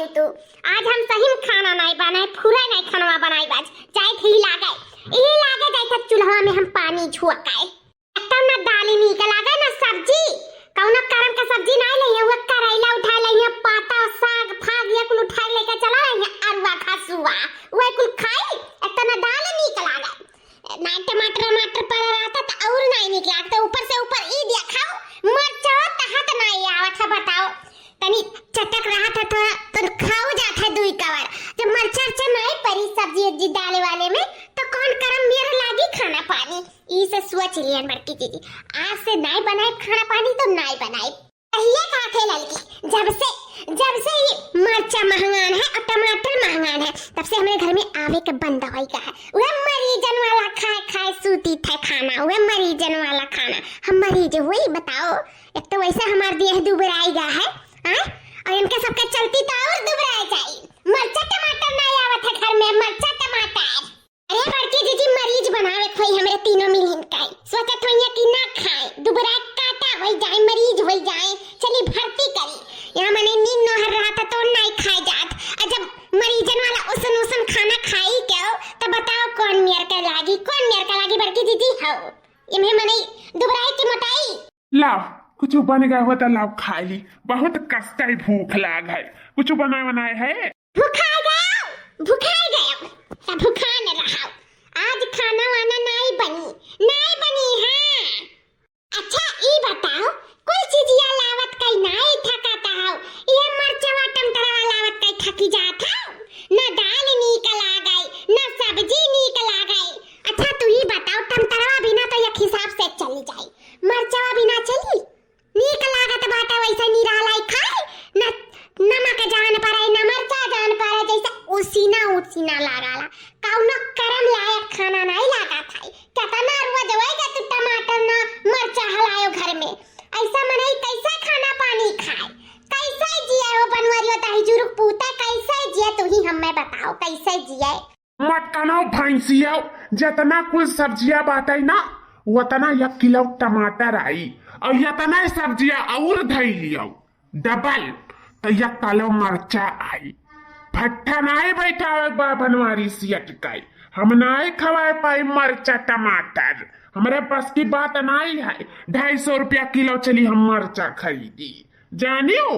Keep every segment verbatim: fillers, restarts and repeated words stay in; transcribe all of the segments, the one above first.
तू, आज हम सही में खाना नाई बनाए, फुरा नाई खनवा बनाई बाज। जाए थे ही लागे, यही लागे जाए थे चूल्हा में हम पानी झोंकाए। एकदम ना दाल नीक लागे ना सब्जी, कौनो करम का सब्जी नाई लइहे, वो करैला उठाए लइहे, पाता, साग, फाग, ये कुल उठाए लेके चला लइहे, अरुआ खसुआ, वही कुल खाई, एकदम ना दाल नीक लागे। नाई टमाटर, टमाटर पर रहता तो और नाई नीक लागता। ऊपर से ऊपर ई देखाओ, मरचा तहत नाई आवत है, बताओ। तनी चटक रहत है थोड़ा, तो खाओ जात है दुई कवर। जब मरचा, मरचा नाई परी सब्जी उब्जी डाले वाले में, तो कौन करम मेर लागी खाना पानी? ई से सोच लियन बड़की जीजी, आज से नाई बनाए खाना पानी तो नाई बनाए। पहिले का थे ललकी, जब से, जब से ई मरचा महंगान है और टमाटर महंगान है, तब से हमरे घर में आवे के बंद होई गा है। उहे मरीजन वाला खाए खाए सूती थे खाना, उहे मरीजन वाला खाना। हम मरीज हुई बताओ, एक तो वैसे हमार देह दुबराई गा है, आय? और इनके सबके चलती तो और दुबराई जाई। मरचा टमाटर नाई आवत है घर में, मरचा टमाटर। अरे बड़की जीजी, मरीज बनावे खोई हमरे तीनों मिलिन का। सोचत होइया कि ना खाए, दुबराए काटा होई जाए, मरीज होई जाए, चली भर्ती करी। यहाँ मने नींद नोहर रहा था तो नाई खाए जात। आ जब मरीजन वाला उसन उसन खाना खाई के हो, तो बताओ कौन मेर के लागी, कौन मेर के लागी बड़की जीजी हो? इम्हे मने दुबराए की मोटाई। लाओ, कुछ बन गया हो तो लाओ खा ली, बहुत कष्ट है, भूख लाग है, कुछ बनाए बनाए है? भुखा गया, भुखा गया, त भुखा न रहा। आज खाना वाना नाई बनी, नाई बनी, हाँ। अच्छा, ई बताओ, कुल चीजिया लावत कई नाई थकाता हो, ये मरचवा टमटरवा लावत कई थकी जात हो? ना दाल नीक लागई, ना सब्जी नीक लागई। अच्छा, तू ई बताओ, टमटरवा बिना तो एक हिसाब से चली जाई, मरचवा बिना चली? नीक लागत बाटे वैसे निरालाई खाए, न नमक जान पड़े, न मरचा जान पड़े, जैसे उसीना उसीना लागाला। कौनो करम लायक खाना नाई लागत है। केतना रोज वही के तू टमाटर न मरचा हलायो घर में। ऐसा मनई कैसे खाना पानी खाए? कैसे जिए हो बनवरियो ताही जुरुक पूता, कैसे जिए तू ही हमें बताओ, कैसे जिए? मत कनो भैंसिया, जतना कुल सब्जिया बाटै ना, वतना एक किलो टमाटर आई, और यतना सब्जिया और धई लियो, डबल, तो एक किलो मरचा आई। भट्ठा नाई बैठावे बा बनवारी सियट काई, हम नाई खवाए पाई मरचा टमाटर, हमरे बस की बात नाई है ढाई सौ रुपया किलो चली हम मरचा खरीदी। जानियो,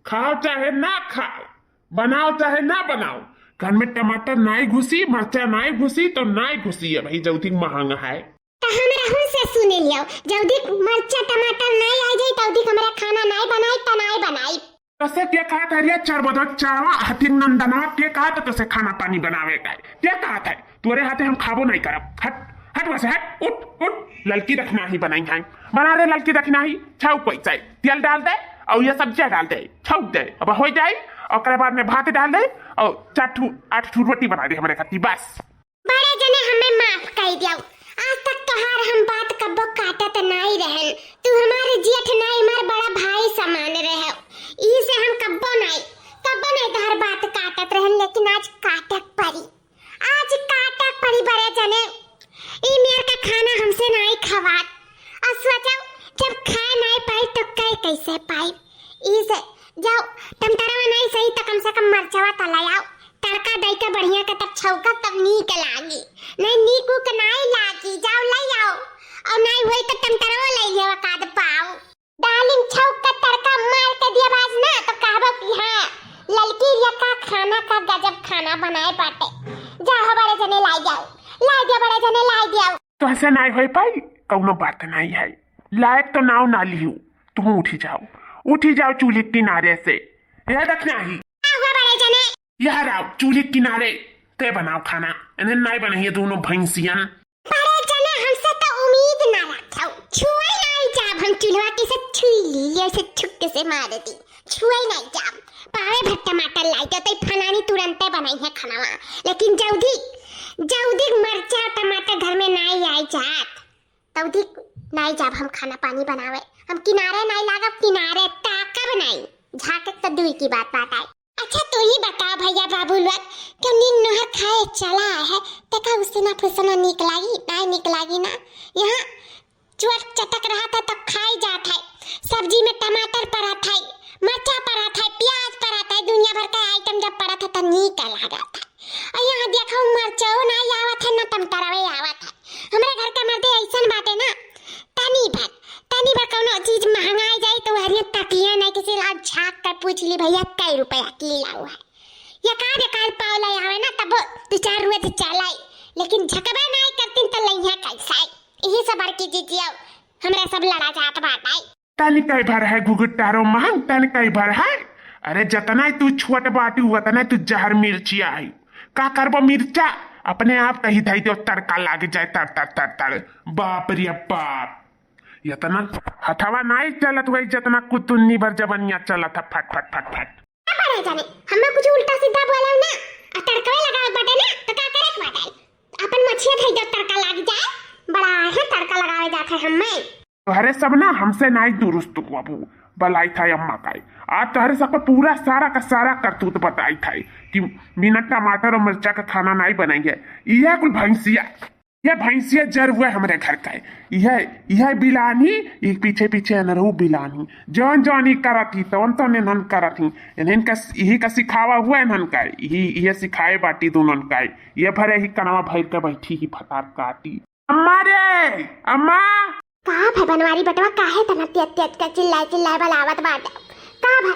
खाओ चाहे ना खाओ, बनाओ चाहे ना बनाओ, घर में टमाटर नाई घुसी, मरचा नाई घुसी, तो नाई घुसी है भाई, जौदी महंग है। तो हमरा हुन से सुने लियो, जौदी मरचा टमाटर नाई आ जाई, तौदी हमरा खाना नाई बनाई, तो नाई बनाई। तसे के कहत है रे चरबदत चावा, हतिन नंदनवा, के कहत तसे खाना पानी बनावे का? के कहत है? तोरे हाथे हम खाबो नाई करब। हट, हट वसे, हट, उठ, उठ। ललकी दखिनाही बनाई है। बना रे ललकी दखिनाही, छौक पैसा, तेल डाल दे और ये सब्जियां डाल दे, छौक दे, अब हो जाई। ओकरे बाद में भात डाल दे और चार ठू, आठ ठू रोटी बना दे हमरे खातिर, बस। बड़े जने हमें माफ कर दियो, आज तक तोहार हम बात कब्बो काटत नाई रहन। तू हमारे जेठ नाई, हमार बड़ा भाई समान रहे, ई से हम कब्बो नाई, कब्बो नाई तोहार बात काटत रहन, लेकिन आज काटक पड़ी। आज काटक पड़ी बड़े जने, ई मेर का खाना हमसे नाई खवात। और सोचो, जब खाए नाई पाई तो कई कैसे पाई? ई से जाओ, टमटरवा नाई सही तो कम से कम मरचवा तो ले आओ, तड़का दई के बढ़िया के तब छौका तब नीक लागी। नहीं नीक उक नाई लागी, जाओ ले आओ, और नाई होई तो टमटरवा ले लियो काद पाओ। डालिम छौक का तड़का मार के दिया बाज ना, तो कहबो कि हाँ, ललकी यका खाना का गजब खाना बनाए बाटे। जाओ बड़े जने लाई जाओ, लाई दिया बड़े जने लाई दिया। तो ऐसे नाई होई पाई, कौनो बात नाई है। लायक तो नाव ना लिहू, तुम उठी जाओ, उठी जाओ चूल्ही किनारे से। याद रखना ही। का हुआ बड़े जने? यार आओ चूल्ही किनारे, ते बनाओ खाना। इन्हें नाई बनाइए दोनों भैंसियन। बड़े जने हमसे तो उम्मीद ना रखो, छुए नाई जाब हम चूल्हा की से छुई ली, ऐसे छुक से मार दी, छुए नाई जाब। पावे भर टमाटर लाई तो तई फलानी तुरंते बनाई है खानावा, लेकिन जल्दी, जल्दी मरचा टमाटर घर में नाई आई जात, तौदी नाई जाब हम खाना पानी बनावे, हम किनारे नाई लागब, किनारे ताकब नाई, झाँकब तो दूर की बात बात आई। अच्छा तू ही बताओ भैया बाबू लोग, क्यों नींद नोहर खाए चला है, तका उसीना फुसना नीक लागी, नाई नीक लागी ना। यहाँ चोट चटक रहा था तो खाई जात है, सब्जी में टमाटर पड़ा था, मरचा पड़ा था, प्याज पड़ा था, दुनिया भर का नीक लागत है। और यहाँ देखो, मरचो नाई आवत है, ना टमाटरवे आवत है। हमरे घर का मर्दे ऐसन बाटे ना, तनी भर, तनी भर कौनो चीज महंगाई जाई तो हरिया तकिया नाई, किसी लाग झाँक कर पूछ ली, "भैया, कै रुपया किलो है?" या का दे काल पाव ले आवे ना, तब दो चार रोज चलाई, लेकिन झकबे नाई करतीन त लइहा कैसे? यही सब बड़की जीजी अब हमरा सब लड़ा जात बाटे। तन कई भर है घुघुटारो महंग, तन कई भर है। अरे जतना तू छोट बाटी, उतना तू जहर मिर्ची आई। का करबो मिर्चा? अपने आप कही धई दो, तड़का लाग जाए, तड़, तड़, तड़, तड़। बाप रे बाप, इतना हथवा नाई चलत हुई, जतना कुतुन्नी भर जबनिया चलत है, फट, फट, फट, फट। का पड़ा जाने, हमें कुछ उल्टा सीधा बोले ना, आ तड़कवे लगावे बाटे ना, तो का करे के बाटे? अपन मछिया धई दो, तड़का लाग जाए, बड़ा है तड़का लगावे जात है हमें। तोहरे सब ना हमसे नाई दुरुस्त बाबू, बलाई था अम्मा काई। आज तोहरे सब का पूरा सारा का सारा करतूत बताई था कि बिना टमाटर और मिर्चा का खाना नाई बनाएंगे। यह कुल भैंसिया, यह भैंसिया जर हुआ हमरे घर का है। यह, यह बिलानी, ये पीछे पीछे अनरहू बिलानी। जौन जौन ही करत ही, तौन तौन इन्हन करत ही। इन्हन का, यही का सिखावा हुआ इन्हन का है। यही, यह सिखाए बाटी दोनों का है। यह भरे ही कनवा भर के बैठी ही फतार काटी। अम्मा रे, अम्मा। का भा बनवारी बटवा, काहे तना तेज तेज के चिल्लाए चिल्लाए बलावत बाटे? का भा,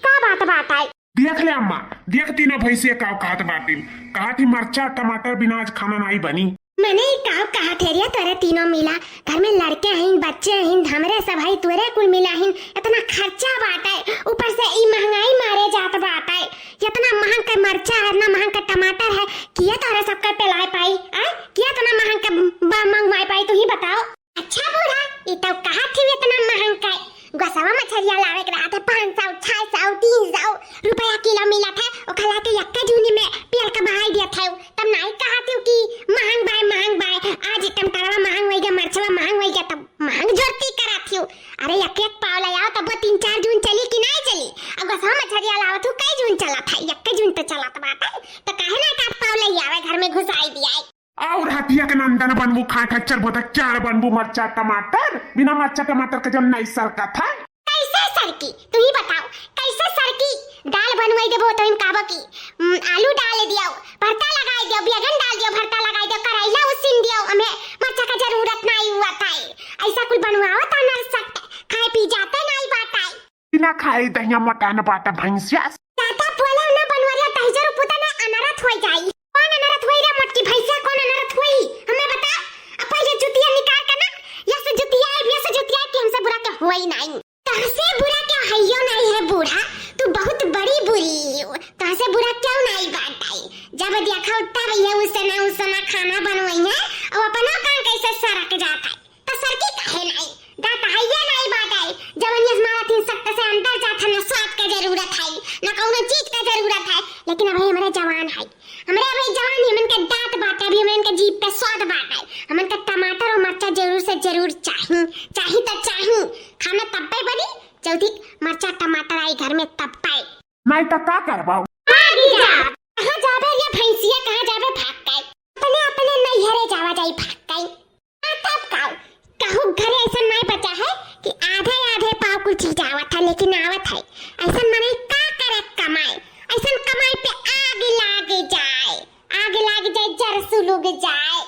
का बात बाटे? देख ले अम्मा, देख तीनों भैंसिया का कहत बाटिन। कहत ही मरचा टमाटर बिना आज खाना नाई बनी। मने ई का कहत है रे, तोरे तीनों मिला घर में लड़के हैं, बच्चे हैं, हमरे सब है, तोरे कुल मिला हैं, इतना खर्चा बाटे, ऊपर से ई महंगाई मारे जात बाटे। इतना महंग के मरचा है, इतना महंग के टमाटर है, किया तोहरे सबके पेलाए पाई, आय? किया इतना महंग के ब-, मंगवाए पाई, तू ही बताओ। अच्छा बूढ़ा, ई तो कहा थी इतना महंग के, गोसवा मछरिया लावे के रहत है, पाँच सौ, छह सौ, तीन सौ रुपया किलो मिलत है, ओखा लाके यक्का जूनी में पियल का बहाई दिया था, तब नाई कहा थी कि महंग बाय, महंग बाय, आज टमाटरवा महंग होई गया, मरचवा महंग होई गया, तब महंग जोरती करा थी। अरे एक एक पाव ले आओ, तब वो तीन चार जून चली कि नाई चली? अब गोसवा मछरिया लावत हूँ, कई जून चलत है? यक्का जून तो चलत बाटे, तो काहे ना एक आध पाव ले आवे, घर में घुसाई दिया है। और हथिया के नंदन बनबू, खाए खच्चर बोतल चार बनबू, मरचा टमाटर, बिना मरचा टमाटर के जो नाई सरकत है। कैसे सरकी? तू ही बताओ, कैसे सरकी? दाल बनवाई देबो तो इन कहबो की, "उम, आलू डाल दियो, भरता लगाई दियो, बैगन डाल दियो, भरता लगाई दियो, करैला उसिन दियो, हमें मरचा का जरूरत नाई हुआ था।" ऐसा कुल बनवाओ तो नर सक खाए पी जाते नाई बात आई। बिना खाए दहिया मोटान बाटा भैंसिया। ज्यादा बोले ना बनवरिया, तहिजर पुता ना अनरथ होई जाई। कौन अनरथ होई रे मोटकी भैंसिया, कौन अनरथ होई? हमें बता। अब पहले जुतिया निकाल के ना, या से जुतिया, या से जुतिया कि हमसे बुरा के होई नाई। तहसे बुरा क्या हइयो नाई है बूढ़ा, तू बहुत बड़ी बुरी हो। तहसे बुरा क्यों नाई बात आई? जब देखा उठा भैया उससे ना, उससे ना खाना बनवाई है, और अपना काम कैसे सरक जाता है। त सरकी काहे नाई? दाँत हइये नाई बाटे। जवन यस मारत ही सख्त से अंदर जात है, न स्वाद का जरूरत है, न कौनो चीज का जरूरत है। लेकिन अबे हमरे जवान है, हमरे अबे जवान ही, हमन के दाँत बाटे, अभी हमन के जीभ पे स्वाद बाटे, हमन के टमाटर और मरचा जरूर से जरूर चाही, चाही त चाही। खाना तब्बे बनी, जल्दी मरचा टमाटर आई घर में तब्बे। नाई त का करबो? भागी जा। कहाँ जाबे रे भैंसिया, कहाँ जाबे भाग के? अपने, अपने नैहरे जावा जाई भाग के। आ तब का? कहू घरे ऐसा नाई बचा है कि आधे, आधे पाव कुल चीज आवत है, लेकिन आवत है। ऐसा मने का करे कमाए? ऐसा कमाई पे आग लाग जाए, आग लाग जाए, जर सुलुग जाए।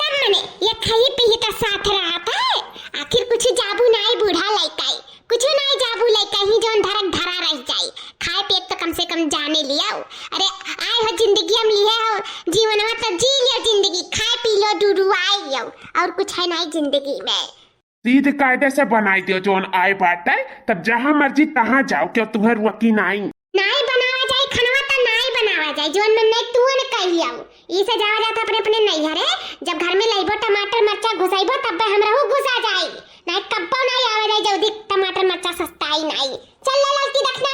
तब मने ये खाई पी त साथ रहत है, आखिर कुछ जाबू नाई बूढ़ा लइकाई, कुछ नाई जाबू लइकाई, जौन धरक धरा रह जाई, खाए पिए त कम से कम जाने लियाओ। अरे आए हो जिंदगी हम लिए हो, जीवनवा त जी लियो जिंदगी, खाए पी लो डुडुआए लियो, और कुछ है नाई जिंदगी में। सीध कायदे से बनाई दियो, जौन आए बाटे तब जहाँ मर्जी तहाँ जाओ, क्यों तुम्हें रुकी नाई। नाई बनावा जाए खनवा त नाई बनावा जाए, जौन मन नहीं तू न कही आओ। ई से जावा जात अपने अपने नैहरे, जब घर में लइबो टमाटर मरचा घुसाइबो तब्बे हमरहू घुसा जाए। नाई कब्बो नाई आवे जाए जल्दी, टमाटर मरचा सस्ताई नाई। चल ले ललकी दखना।